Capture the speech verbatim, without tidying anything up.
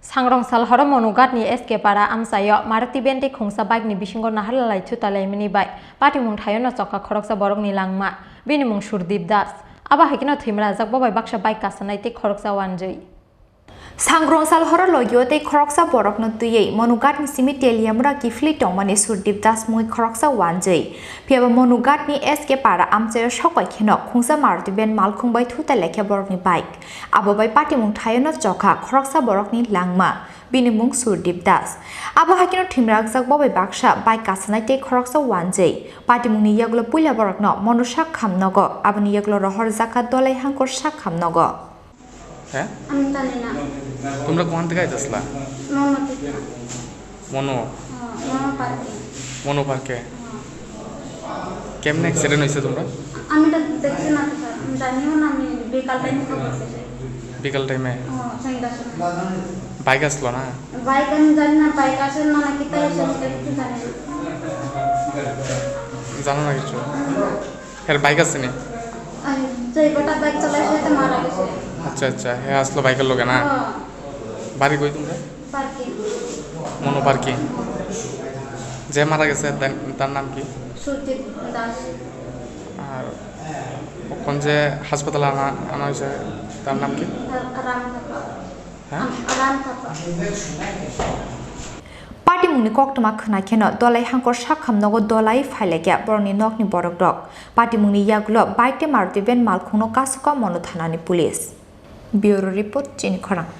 Sangrong sal horo Monughat ni S K Para amchaio Maruti van tei khungsa bike ni bisingo naharlalai thuta laimani bai patimung thaio no chokha khoroksa borok ni langma, bini mung Surdip Das. Abo hai kheno thwimrajak, bo bai baksa bike kasanai tei khoroksa wanjwi. Sangrong sal horo logio tei khoroksa borok no twiwi Monughat ni simi Teliamura kiphilwi tongmani Surdip Das mungwi khoroksa wanjwi. Phiyaba Monughat ni S K Para amchaio sokbai kheno khungsa Maruti van malkhung bai thuta lekha borok ni bike. Abo bai patimung thaio no chokha khoroksa borok ni langma, bini mung Surdip Das. Abo hai kheno thwimrakjak bo bai baksa bike kasanai tei khoroksa wanjwi. Patimung ni yagulo puila borok no mono sak kham nogo, aboni yagulo rohor jakha Dolai Hangkor sak kham nogo. হ্যাঁ? আমি জানি না। তোমরা কোখান থেকে আইতাছলা? মনো ঠিক না। মনো? হ্যাঁ, মনো পার্কে। মনো পার্কে? হ্যাঁ। কেমনে অ্যাক্সিডেন্ট হইছে তোমরা? আমি তো দেখছি না তো স্যার, আমি জানিও না, আমি বিকাল টাইমে খবর পেয়েছি। বিকাল টাইমে? হ্যাঁ, সন্ধ্যার সময়। বাইক আসলো না? বাইক আমি জানি না, বাইক আসে না নাকি তাই আসে, আমি তো কিছু জানি না। জানো না কিছু? এর বাইক আছে নি? আর যে বেটা বাইক চালায় সে তো মারা গেছে। আচ্ছা, আচ্ছা, হে আসলো বাইকের লগে না? হ্যাঁ। বাড়ি কই তোমরা? পার্কিং। মনো পার্কিং। যে মারা গেছে তার, তার নাম কি? সুরজিৎ দাস। আর কোন যে হাসপাতালে আনা, আনা হয়েছে তার নাম কি? রাম থাপা। হ্যাঁ? রাম Thapa. Patimungni koktwma khwna kheno Dolai Hangkor sakham nogo Dolai phailaikha borokni nokni borokrok. Patimungni yagulo bike tei Maruti van malkhungno kasukha Monu thanani police. Bureau report, Chini Khorang.